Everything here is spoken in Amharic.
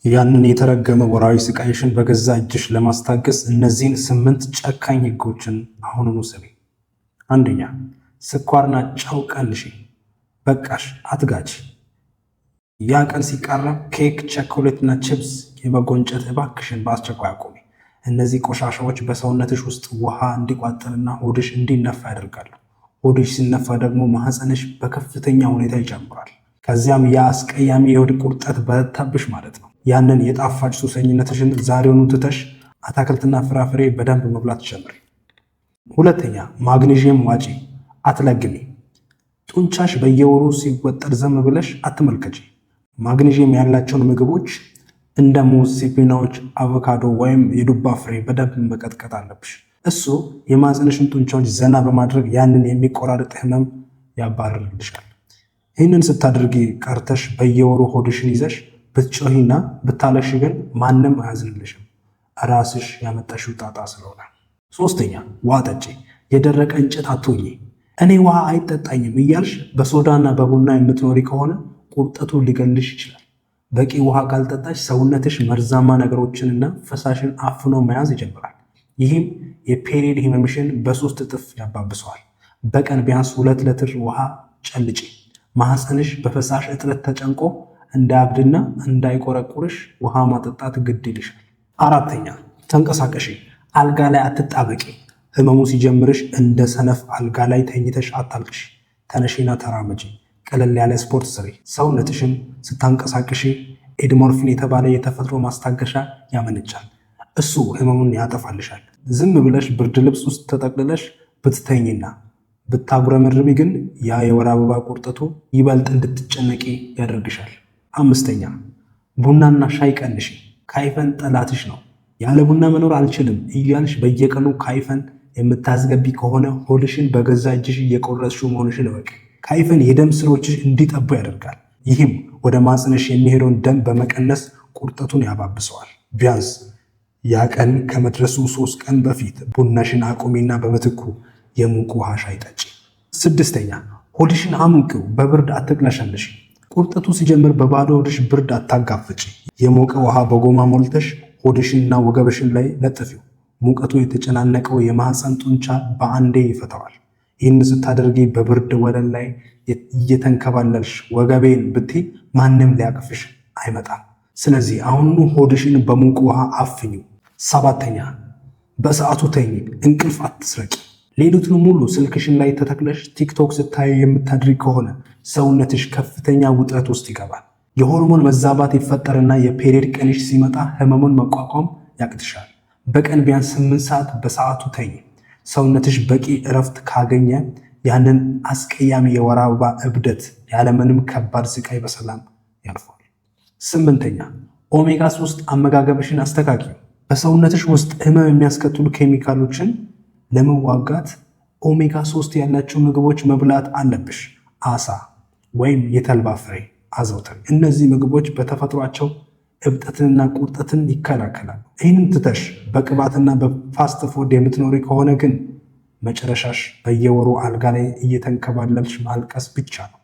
ያንን የተረገመ ወርሃዊ ስቃይሽን በገዛ እጅሽ ለማስታገስ እነዚህን 8 ጨካኝ ህጎችን አሁኑኑ ስሚ። አንደኛ፣ ስኳርና ጨው ቀንሺ። በቃሽ፣ አትጋቺ። ያ ቀን ሲቃረብ ኬክ፣ ቸኮሌትና ቺፕስ የመጎንጨት እባክሽን በአስቸኳይ አቁሚ። እነዚህ ቆሻሻዎች በሰውነትሽ ውስጥ ውሃ እንዲቋጥርና ሆድሽ እንዲነፋ ያደርጋሉ። ሆድሽ ሲነፋ ደግሞ ማህፀንሽ በከፍተኛ ሁኔታ ይጨምራል። ከዚያም ያ አስቀያሚ የሆድ ቁርጠት በረታብሽ ማለት ነው። ያንን የጣፋጭ ሱሰኝነትሽን ዛሬውኑ ትተሽ አታክልትና ፍራፍሬ በደንብ መብላት ጀምሪ። ሁለተኛ፣ ማግኔዥየም ዋጪ፣ አትለግሚ። ጡንቻሽ በየወሩ ሲወጠር ዝም ብለሽ አትመልከቺ። ማግኔዥየም ያላቸውን ምግቦች እንደ ሙዝ፣ spinach፣ አቮካዶ ወይም የዱባ ፍሬ በደንብ መቀጥቀጥ አለብሽ። እሱ የማህፀንሽን ጡንቻዎች ዘና በማድረግ ያንን የሚቆራረጥ ህመም ያባርርልሻል። ይህንን ስታደርጊ ቀርተሽ በየወሩ ሆድሽን ይዘሽ ብትጮሂና ብታለቅሺ ግን ማንም አያዝንልሽም፣ ራስሽ ያመጣሽው ጣጣ ስለሆነ። ሶስተኛ፣ ውሃ ጠጪ። የደረቀ እንጨት አትሁኚ። እኔ ውሃ አይጠጣኝም እያልሽ በሶዳና በቡና የምትኖሪ ከሆነ ቁርጠቱ ሊገልሽ ይችላል። በቂ ውሃ ካልጠጣሽ ሰውነትሽ መርዛማ ነገሮችንና ፈሳሽን አፍኖ መያዝ ይጀምራል። ይህም የ period ህመምሽን በ3 እጥፍ ያባብሰዋል። በቀን ቢያንስ 2 ሊትር ውሃ ጨልጪ። ማህፀንሽ በፈሳሽ እጥረት ተጨንቆ እንዳያብድና እንዳይቆረቁርሽ ውሃ ማጠጣት ግድ ይልሻል። አራተኛ፣ ተንቀሳቀሺ። አልጋ ላይ አትጣበቂ። ህመሙ ሲጀምርሽ እንደ ሰነፍ አልጋ ላይ ተኝተሽ አታልቅሽ። ተነሺና ተራመጂ። ቀለል ያለ ስፖርት ስሪ። ሰውነትሽን ስታንቀሳቅሺ endorphin የተባለ የተፈጥሮ ማስታገሻ ያመነጫል። እሱ ህመሙን ያጠፋልሻል። ዝም ብለሽ ብርድ ልብስ ውስጥ ተጠቅልለሽ ብትተኚና ብታጉረመርሚ ግን ያ የወር አበባ ቁርጠቱ ይበልጥ እንድትጨነቂ ያደርግሻል። አምስተኛ፣ ቡናና ሻይ ቀንሺ። ካይፈን ጠላትሽ ነው። ያለ ቡና መኖር አልችልም እያልሽ በየቀኑ ካይፈን የምታስገቢ ከሆነ ሆድሽን በገዛ እጅሽ እየቆረጥሽው መሆንሽን እወቂ። ካይፈን የደም ስሮችሽ እንዲጠቡ ያደርጋል። ይህም ወደ ማህፀንሽ የሚሄደውን ደም በመቀነስ ቁርጠቱን ያባብሰዋል። ቢያንስ ያ ቀን ከመድረሱ 3 ቀን በፊት ቡናሽን አቁሚና በምትኩ የሙቅ ውሃ ሻይ ጠጪ። ስድስተኛ፣ ሆድሽን አሙቂው፣ በብርድ አትቅለሸለሺ። ቁርጠቱ ሲጀምር በባዶ ሆድሽ ብርድ አታጋፍጪ። የሞቀ ውሃ በጎማ ሞልተሽ ሆድሽንና ወገብሽን ላይ ለጥፊው። ሙቀቱ የተጨናነቀው የማህፀን ጡንቻ በአንዴ ይፈታዋል። ይህን ስታደርጊ በብርድ ወለል ላይ እየተንከባለልሽ ወገቤን ብትይ ማንም ሊያቅፍሽ አይመጣም። ስለዚህ አሁኑኑ ሆድሽን በሙቅ ውሃ አፍኚ። ሰባተኛ፣ በሰዓቱ ተኚ፣ እንቅልፍ አትስረቂ። ሌሊቱን ሙሉ ስልክሽን ላይ ተተክለሽ ቲክቶክ ስታይ የምታድሪ ከሆነ ሰውነትሽ ከፍተኛ ውጥረት ውስጥ ይገባል። የሆርሞን መዛባት ይፈጠርና የ period ቀንሽ ሲመጣ ህመሙን መቋቋም ያቅትሻል። በቀን ቢያንስ 8 ሰዓት በሰዓቱ ተኚ። ሰውነትሽ በቂ እረፍት ካገኘ ያንን አስቀያሚ የወር አበባ እብደት ያለምንም ከባድ ስቃይ በሰላም ያልፈዋል። ስምንተኛ፣ ኦሜጋ 3 አመጋገብሽን አስተካክዪ። በሰውነትሽ ውስጥ ህመም የሚያስከትሉ ኬሚካሎችን ለመዋጋት ኦሜጋ 3 ያላቸው ምግቦች መብላት አለብሽ። አሳ ወይም የተልባ ፍሬ አዘውትሪ። እነዚህ ምግቦች በተፈጥሯቸው እብጠትንና ቁርጠትን ይከላከላሉ። ይህንን ትተሽ በቅባትና በ fast food የምትኖሪ ከሆነ ግን መጨረሻሽ በየወሩ አልጋ ላይ እየተንከባለልሽ ማልቀስ ብቻ ነው።